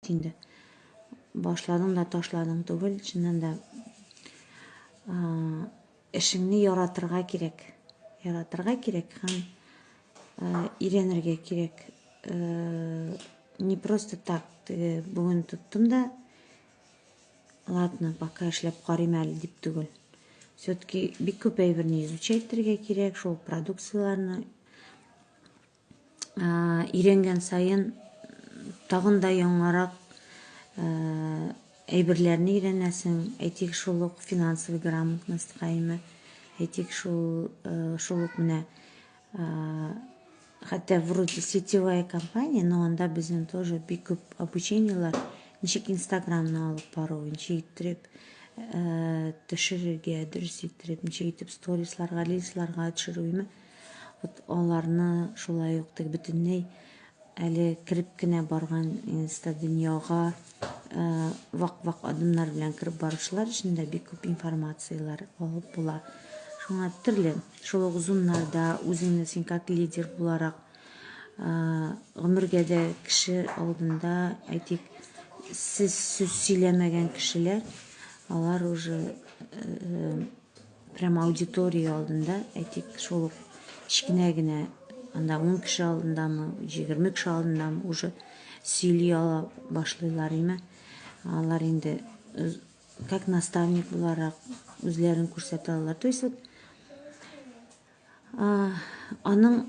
инде. Башладың да ташладың түгел, чыннан да эшеңне яратырга кирәк. Яратырга кирәк һәм өйрәнергә кирәк. Не просто так, теге бүген тоттым да, ладно, пока эшләп карыйм әле дип түгел. Все-таки бик күп әйберне изучать итәргә кирәк, шул продукцияләрне өйрәнгән саен тагын да яңарак әйберләрне өйрәнәсең. Әйтик, шул ук финансовый грамотностька име, әйтик, шул шул ук менә хәтта вроде сетевая компания, но анда безнең тоже бик күп обучениелар, ничек Инстаграмны алып бару, ничек иттереп төшерергә, дөрес иттереп, ничек итеп сторисларга, рилсларга төшерү име. Вот аларны шулай ук теге бөтенләй әле кереп кенә барган инста дөньяга вак-вак адымнар белән кереп баручылар өчен дә бик күп информацияләр алып була. Шуңа төрле шул ук зумнарда үзеңне син как лидер буларак гомергә дә кеше алдында, әйтик, сез сүз сөйләмәгән кешеләр, алар уже Прям аудитория алдында, әйтик, шул ук кечкенә генә, анда 10 кеше алдындамы, 20 кеше алдындамы, уже сөйли ала башлыйлар име. Алар инде как наставник буларак үзләрен күрсәтә алалар. То есть вот аның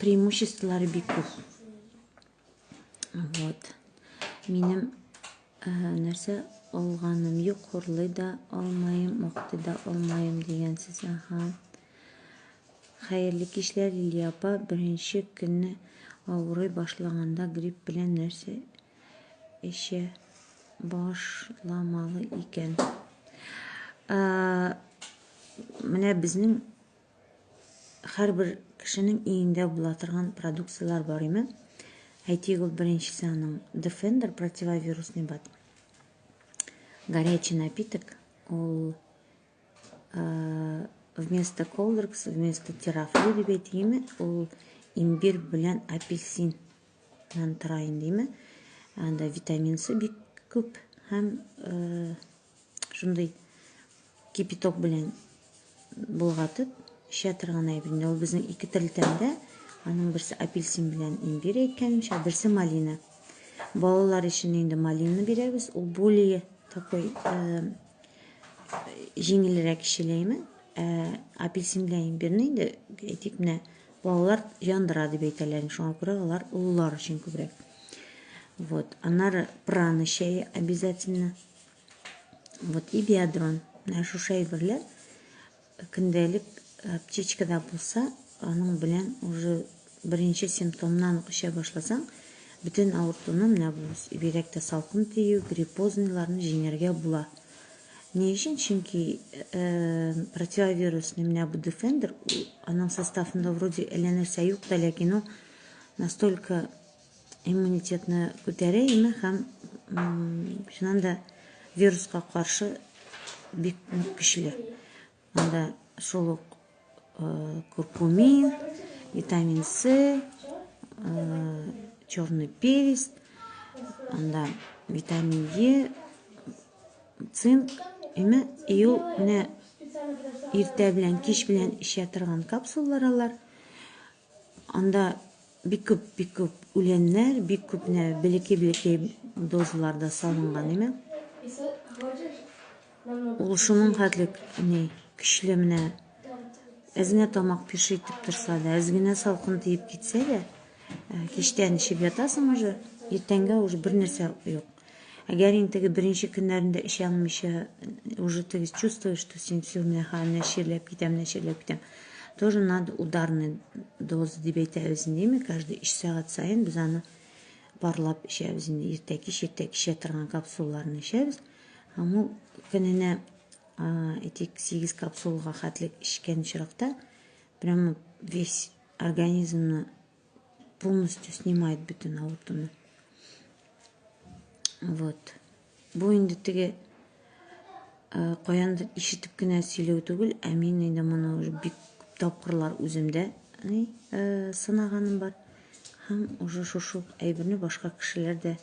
преимуществолары бик күп. Вот. Минем нәрсә алганым юк, хурлый да алмаем, мактый да алмаем дигәнсез. Ага. Хәерле кичләр, Лилия апа. Беренче көнне авырый башлаганда грипп белән нәрсә эчә башламалы икән? Менә безнең Һәрбер кешенең өендә була торган продукцияләр бар име? Әйтик, ул беренчесе аның Defender противовирусный бат. Горячий напиток, ул вместо Coldrex, вместо Терафлю дип әйтик, ул имбирь белән апельсин тора инде, име? Анда витамин С бик күп һәм шундый кипяток белән болгатып эчә торган әйбер. Инде ул безнең ике төрле тәмдә. Аның берсе апельсин белән имбирь әйткәнемчә, берсе малина. Балалар өчен инде малина бирәбез. Ул более такой җиңелрәк эчеләйме? Ә апельсин белән имбирне инде әйтик менә балалар яндыра дип әйтәләр. Шуңа күрә алар олылар өчен күбрәк. Вот. Аннары прана чәе обязательно. Вот и биадрон. Менә шушы әйберләр көндәлек аптечкада булса, аның белән уже беренче симптомнан ук эчә башласаң, бөтен авыртуны, менә бу бигрәк тә салкын тию, гриппозныйларны җиңәргә була. Ни өчен? Чөнки противовирусный менә бу Defender, аның составында вроде әллә нәрсә юк та, ләкин ул настолько иммунитетны күтәрә име һәм чыннан да вируска каршы бик нык көчле. Анда шул ук куркумин, витамин С, черный перец, анда витамин Е, цинк, име, и ул менә иртә белән, кич белән эчә торган капсулалар алар. Анда бик күп, бик күп үләннәр, бик күп менә бәләкәй-бәләкәй дозаларда салынган име. Ул шуның хәтлек ни көчле менә әз генә тамак пеши итеп торса да, әз генә салкын тиеп китсә дә, кичтән эчеп ятасың уже, иртәнгә уже бер нәрсә юк. Әгәр инде теге беренче көннәрендә эчә алмыйча, уже теге чувствуешь, что син все, менә ха, менә чирләп китәм, менә чирләп китәм. Тоже надо ударный доза дип әйтәбез инде, димме? Каждый 3 сәгать саен без аны парлап эчәбез инде. Иртә кич, иртә кич эчә торган капсулаларны эчәбез. Һәм ул көненә, әйтик, 8 капсулага хәтлек эчкән очракта, прямо весь организмны полностью снимает бөтен авыртуны. Вот. Бу инде теге э, каяндыр ишетеп кенә сөйләү түгел, ә мин инде моны уже бик күп тапкырлар үземдә ни, э, сынаганым бар. Һәм уже шушы ук әйберне башка кешеләр дә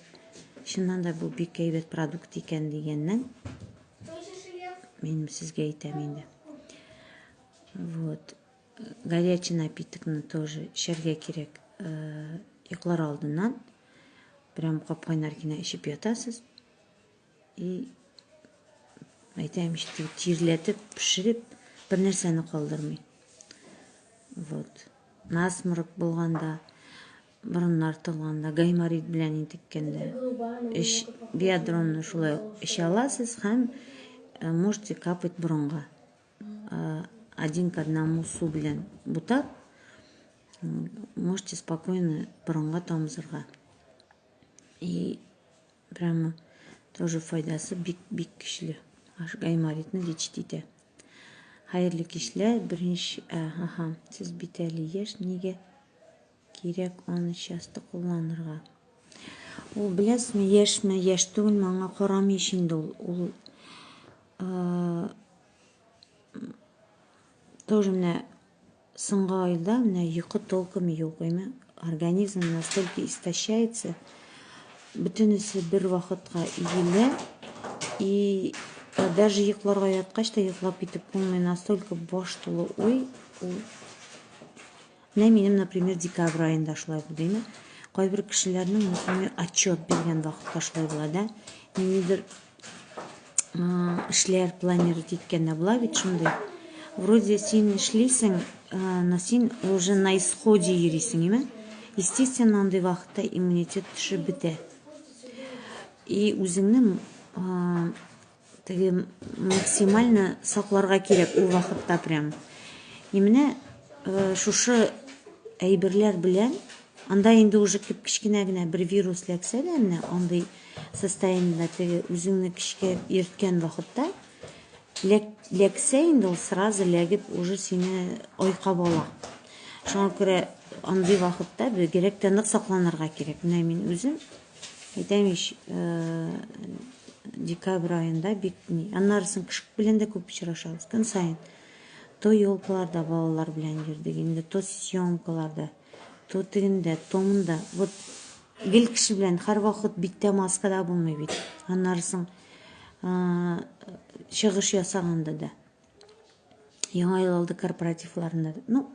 Чыннан да бу бик әйбәт продукт икән дигәннән мин сезгә әйтәм инде. Вот. Горячий напитокны тоже эчәргә кирәк. Э, йоклар алдыннан прям кап-кайнар гына эчеп ятасыз. И әйтәм, тирләтеп, пешереп, бер нәрсәне калдырмый. Вот. Насморк булганда, борыннар тыгылганда, гайморит белән интеккәндә, эч биадронны шулай ук эчә аласыз һәм э, можете капать борынга. Э, один к одному су белән бутап, можете спокойно борынга тамызырга. И прямо тоже файдасы бик бик көчле. Аш гайморитны лечить итә. Хәерле кичләр, беренче, ага, сез бит әле яшь, нигә кирәк аны часто кулланырга? Ул беләсезме, яшьме, яшь түгелме, аңа карамый ич инде ул. Ул тоже менә соңгы айда менә йокы толком юк, әйме? Организм настолько истощается, бөтенесе бер вакытка иелә, и даже йокларга яткач та йоклап китеп булмый, настолько баш тулы уй, ул Менә минем, например, декабрь аенда шулай булды, әйме? Кайбер кешеләрнең, например, отчет биргән вакытта шулай була, да? Ниндидер эшләр планировать иткәндә була бит шундый. Вроде син эшлисең, но син уже на исходе йөрисең, әйме? Естественно, андый вакытта иммунитет төшеп бетә. И үзеңне теге максимально сакларга кирәк ул вакытта прям. И менә шушы әйберләр белән анда инде уже кеп-кечкенә генә бер вирус ләксә дә менә андый состояниедә теге үзеңне көчкә йөрткән вакытта ләксә инде ул сразу ләгеп уже сине айкап ала. Шуңа күрә андый вакытта бигрәк тә нык сакланырга кирәк. Менә мин үзем әйтәм ич, декабрь аенда бик ни. Аннары соң кеше белән дә күп очрашабыз. Көн саен. То елкаларда балалар белән йөрдек, инде то съемкаларда, то тегендә, то монда. Вот гел кеше белән һәрвакыт биттә маскада булмый бит. Аннары соң чыгыш ясаганда да. Яңа ел алды корпоративларында да. Ну,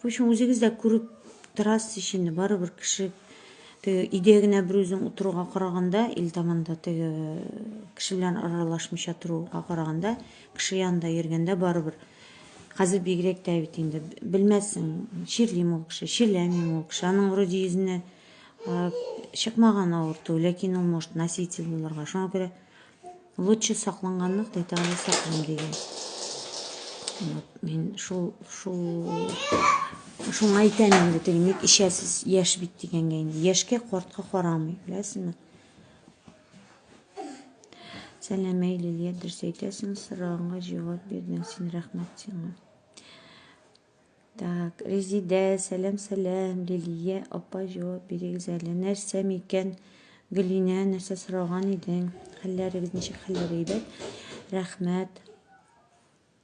в общем, үзегез дә күреп торасыз ич инде, барыбер кеше теге өйдә генә бер үзең утыруга караганда, ил таманда теге кеше белән аралашмыйча торуга караганда, кеше янында йөргәндә барыбер хәзер бигрәк тә бит инде белмәссең, чирлиме ул кеше, чирләмиме ул кеше. Аның вроде йөзенә чыкмаган авырту, ләкин ул может носитель булырга. Шуңа күрә Лучше сакланганны Ходай Тәгалә саклыйм дигән. Вот, мин шул шул шуңа әйтәм инде теге ник эчәсез яшь бит дигәнгә инде. Яшькә картка карамый, беләсезме? Сәлам, әй, Лилия, дөрес әйтәсең, сораганга җавап бирдең син, рәхмәт сиңа. Так, Резидә, сәлам, сәлам, Лилия апа, җавап бирегез әле. Нәрсә микән, Гөлинә, нәрсә сораган идең? Хәлләрегез ничек, хәлләр әйбәт? Рәхмәт.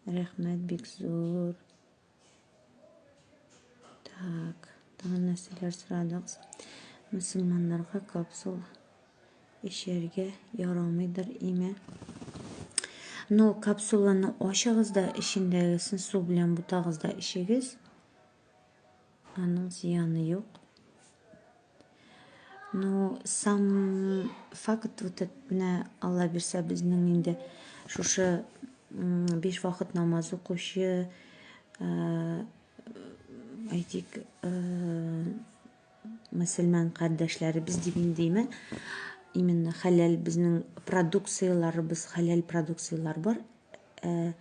Рәхмәт бик зур. Так, тагын нәрсәләр сорадыгыз? Мөселманнарга капсула. Эчәргә ярамыйдыр име? Но капсуланы ачыгыз да, эчендәгесен су белән бутагыз да эчегез. Аның зыяны юк. Ну, сам факт вот этот, менә Алла бирсә безнең инде шушы биш вакыт намаз укучы, әйтик, мөселман кардәшләребез дип инде именно хәләл безнең продукцияләребез хәләл продукцияләр бар ә,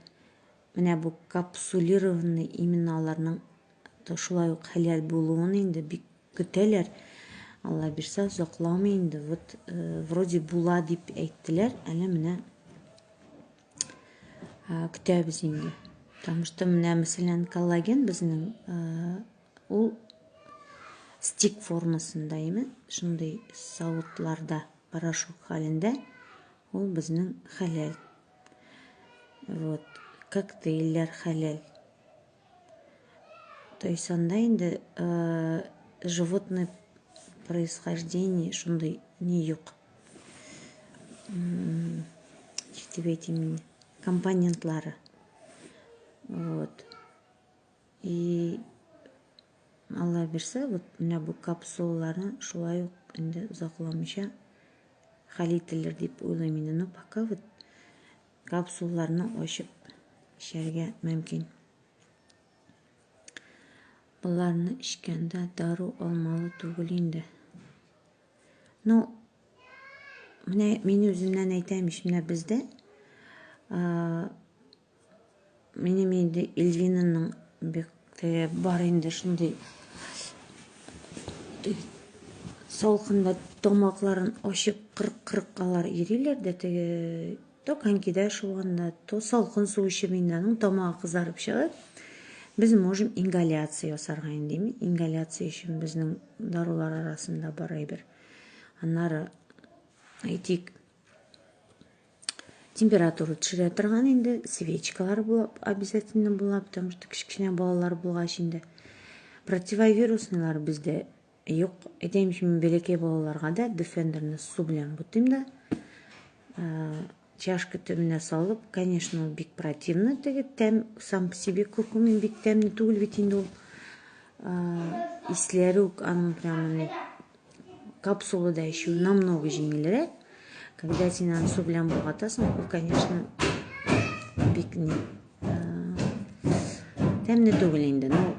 менә бу капсулированный именно аларның шулай ук хәләл булуын инде бик көтәләр алла бирсә озакламый инде вот э, вроде була дип әйттеләр әле менә э, көтәбез инде потому что менә мәсәлән коллаген безнең э, Ул стик формасында име, шундый савытларда, порошок хәлендә, ул безнең хәләл. Вот, коктейльләр хәләл. То есть анда инде э, животное происхождение шундый не юк. Ничек дип әйтим инде, компонентлары. Вот. И Алла бирсә, вот менә бу капсулаларны шулай ук инде озакламыйча хәл ителер дип уйлыйм инде. Но пока вот капсулаларны ачып эчәргә мөмкин. Боларны эчкәндә дару алмалы түгел инде. Ну, менә мин үземнән әйтәм ич, менә бездә минем инде Эльвинаның бик теге бар инде шундый салкында тамакларын ачып кырык-кырык алар йөриләр дә теге то конькида шуганда, то салкын су эчеп инде аның тамагы кызарып чыгып, без можем ингаляция ясарга инде, ингаляция өчен безнең дарулар арасында бар әйбер. Аннары әйтик, температура төшерә торган инде свечкалар була, обязательно була, потому что кечкенә балалар булгач инде. Противовирусныйлар бездә юк. Әйтәм, мин бәләкәй балаларга да Defenderны су белән бутыйм да, чашка төбенә салып, конечно, ул бик противно теге тәм, сам по себе куркумин бик тәмле түгел бит инде ул. Исләре үк аның прямо ни капсулада эчү намного җиңелрәк. Когда син аны су белән болгатасың, ул, конечно, бик ни тәмле түгел инде. Но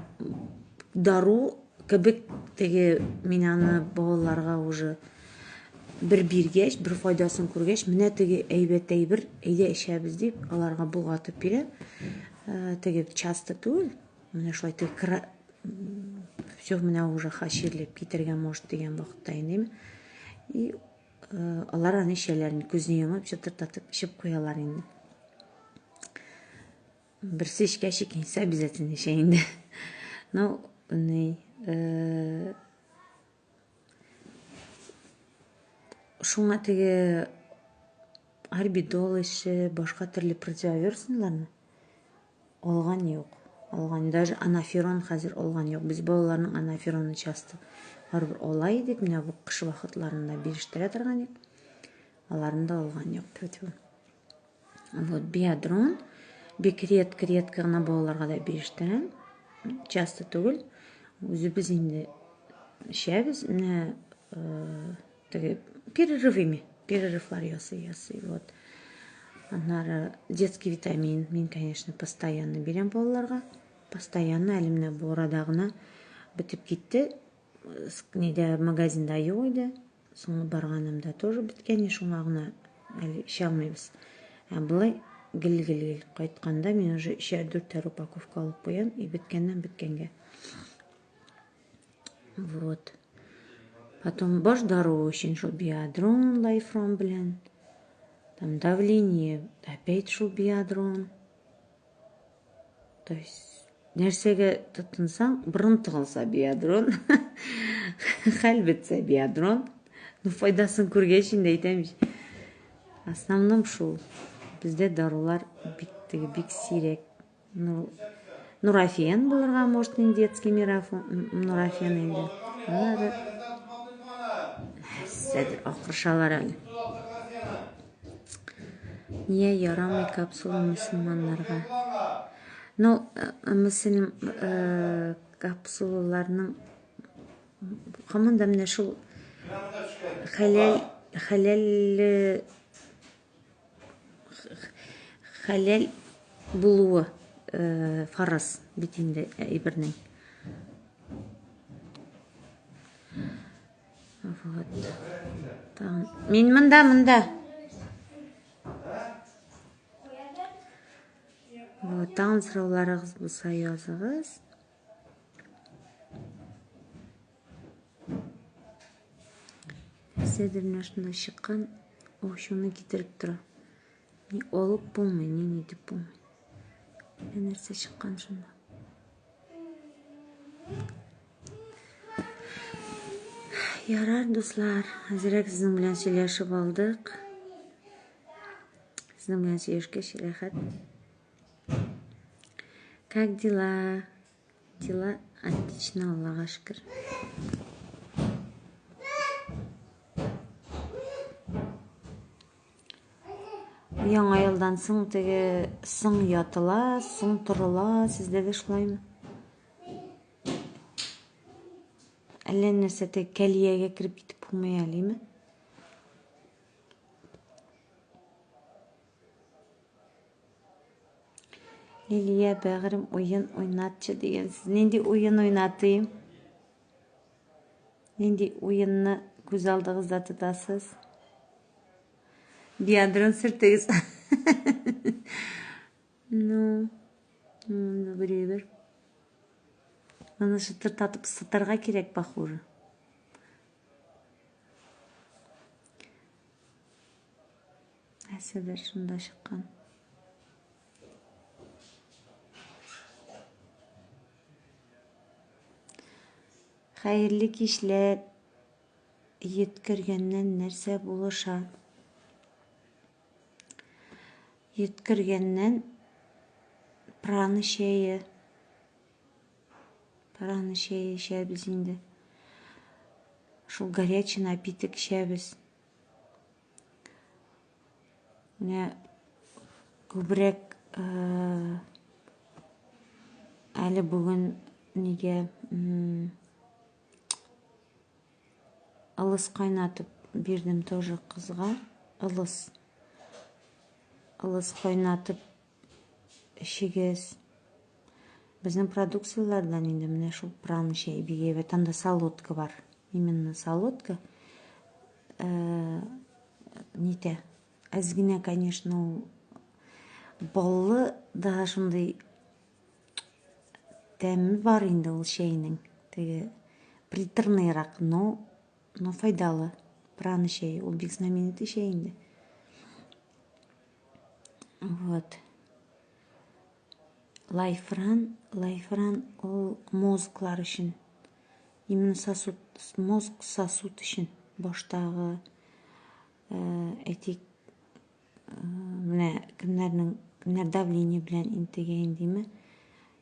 дару кебек теге мин аны балаларга уже бер биргәч, бер файдасын күргәч, менә теге әйбәт әйбер, әйдә эчәбез дип, аларга болгатып бирәм. Теге часто түгел, менә шулай теге все менә уже чирләп китәргә может дигән вакытта инде. И алар аны эчәләр, күзне йомып, чытырдатып эчеп куялар инде. Берсе эчкәч, икенчесе обязательно эчә инде. Ну, ни, шуңа теге арбидол ише, башка төрле противовирусныйларны алган юк. Алган, даже анаферон хәзер алган юк. Без балаларның анаферонын часто барыбер ала идек. Менә бу кыш вакытларында бирештерә торган идек. Аларны да алган юк. Тьфу-тьфу. Вот биадрон. Бик редко-редко гына балаларга да бирештерәм. Часто түгел. Үзебез инде эчәбез. Менә теге перерывами, перерывлар ясый-ясый. Вот. Аннары детский витамин мин, конечно, постоянно бирәм балаларга. Постоянно әле менә бу арада гына бетеп китте. Нидә магазинда юк иде. Соңгы барганымда тоже беткән, шуңа гына әле эчә алмыйбыз. Ә болай гел-гел-гел кайтканда мин уже өчәр дүртәр упаковка алып куям и беткәннән беткәнгә. Вот. Потом баш даруы өчен шул биадрон лайфрон белән. Там давление опять шул биадрон. То есть нәрсәгә тотынсаң, борын тыгылса биадрон, хәл бетсә биадрон. Ну, файдасын күргәч инде әйтәм ич. Основном шул. Бездә дарулар бик теге бик сирәк. Ну, нурофен булырга может инде детский нурофен инде. Аннары нәрсәдер акырышалар әле. Нигә ярамый капсула мөселманнарга? Ну, мөселм капсулаларның һаман да менә шул хәләл хәләл хәләл булуы фарыз бит инде әйбернең. Вот. Тагын. Мин монда, монда. Вот, тагын сорауларыгыз булса языгыз. Нәрсәдер менә шунда чыккан, ачуны китереп тора. Ни алып булмый, ни нитеп булмый. Менә нәрсә чыккан шунда. Ярар, дуслар, әзрәк сезнең белән сөйләшеп алдык. Сезнең белән сөйләшкәч рәхәт. Как дела? Дела отлично, Аллага шөкер. Яңа елдан соң теге соң ятыла, соң торыла, сездә дә шулаймы? Әллә нәрсә теге кәлиягә кереп китеп булмый әлеме? Лилия, бәгырем, уен уйнатчы дигәнсез. Нинди уен уйнатыйм? Нинди уенны күз алдыгызда тотасыз? Биадрон сөртегез. Ну, ну, бер. Моны шытыртатып сытарга кирәк, похоже. Нәрсәдер шунда чыккан. Хәерле кичләр. Йөткергәннән нәрсә булыша? Йөткергәннән прана чәе. Прана чәе эчәбез инде. Шул горячий напиток эчәбез. Менә күбрәк әле бүген нигә ылыс кайнатып бирдем тоже кызга. Ылыс. Ылыс кайнатып эчегез. Безнең продукцияләрдән инде менә шул пран чәй бик әйбәт. Анда солодка бар. Именно солодка. Э, нитә. Әз генә, конечно, ул баллы да шундый тәме бар инде ул чәйнең. Теге приторныйрак, но файдалы. Прана чәе. Ул бик знаменитый чәй инде. Вот. Лайфран, лайфран ул мозглар өчен. Именно сосуд, мозг сосуд өчен. Баштагы, э, әйтик, э, менә кемнәрнең, кемнәр давление белән интегә индеме,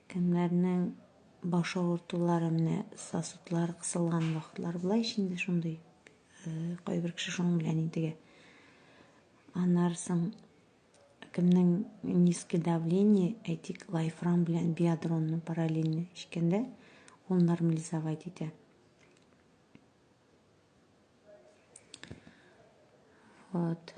кемнәрнең баш авыртулары, менә сосудлар кысылган вакытлар була ич инде шундый. Э, кайбер кеше шуның белән интегә. Аннары соң Кемнең низкий давление, әйтик, лайфрам белән биадронны параллельно эчкәндә, ул нормализовать итә. Вот.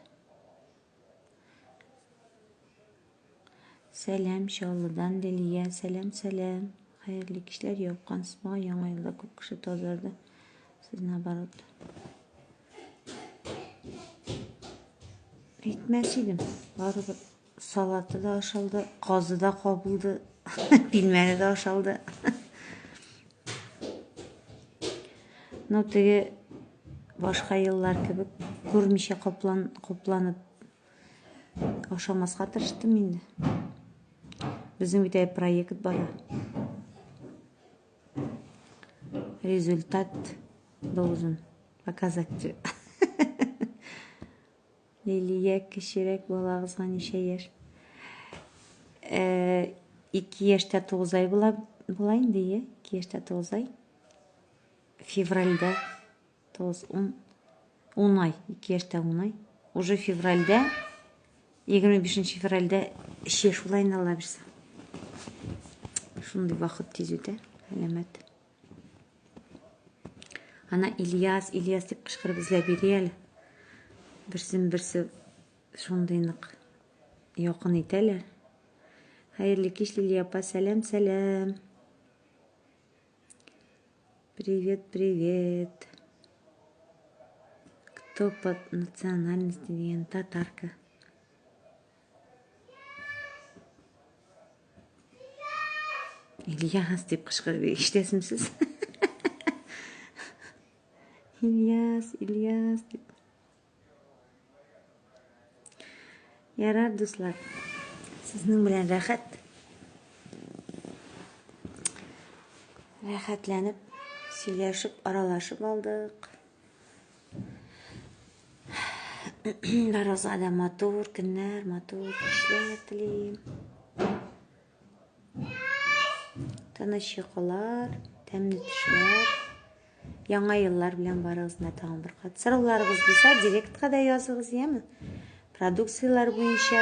Сәлам, Чаллыдан Лилия. Сәлам, сәлам. Хәерле кичләр, япкансыз бугай, яңа елда күп кеше тазарды. Сез наоборот. Әйтмәс идем. Барыбер салаты да ашалды, казы да кабылды, пилмәне дә ашалды. Ну, теге башка еллар кебек күрмичә каплан, капланып ашамаска тырыштым инде. Безнең бит әле проект бара. Результат должен показать. Лилия, кечерәк балагызга ничә яшь? Э, ике яшьтә тугыз ай була, була инде, е? Ике яшьтә тугыз ай. Февральдә тугыз, ун, ун ай, ике яшьтә ун ай. Уже февральдә, 25 февральдә өч яшь була инде, Алла бирсә. Шундый вакыт тиз үтә, әләмәт. Ана Ильяс, Ильяс дип кычкырып эзләп йөри әле. Берсен берсе шундый нык якын итәләр. Хәерле кич, Лилия апа, сәлам, сәлам. Привет, привет. Кто по национальности дигән татарка. Ильяс дип кычкырып ишетәсең сез. Ильяс, Ильяс дип. Ярар, дуслар. Сезнең белән рәхәт. Рәхәтләнеп, сөйләшеп, аралашып алдык. Барыгызга да матур көннәр, матур кичләр телим. Тыныч йокылар, тәмле төшләр. Яңа еллар белән барыгызны тагын бер кат. Сорауларыгыз булса, директка да языгыз, яме? Продукцияләр буенча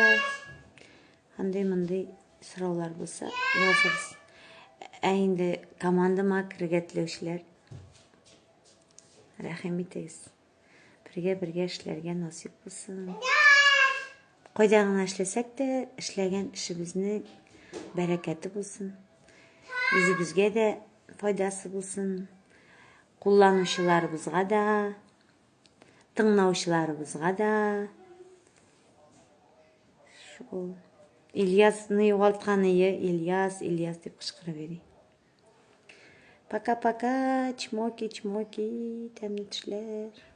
андый-мондый сораулар булса, языгыз. Ә инде командама керергә теләүчеләр, рәхим итегез. Бергә-бергә эшләргә насыйп булсын. Кайда гына эшләсәк тә, эшләгән эшебезнең бәрәкәте булсын. Үзебезгә дә файдасы булсын. Кулланучыларыбызга да, тыңлаучыларыбызга да. Шул. Ильясны югалткан ие, Ильяс, Ильяс дип кычкырып йөри. Пока-пока, чмоки-чмоки, тәмле төшләр.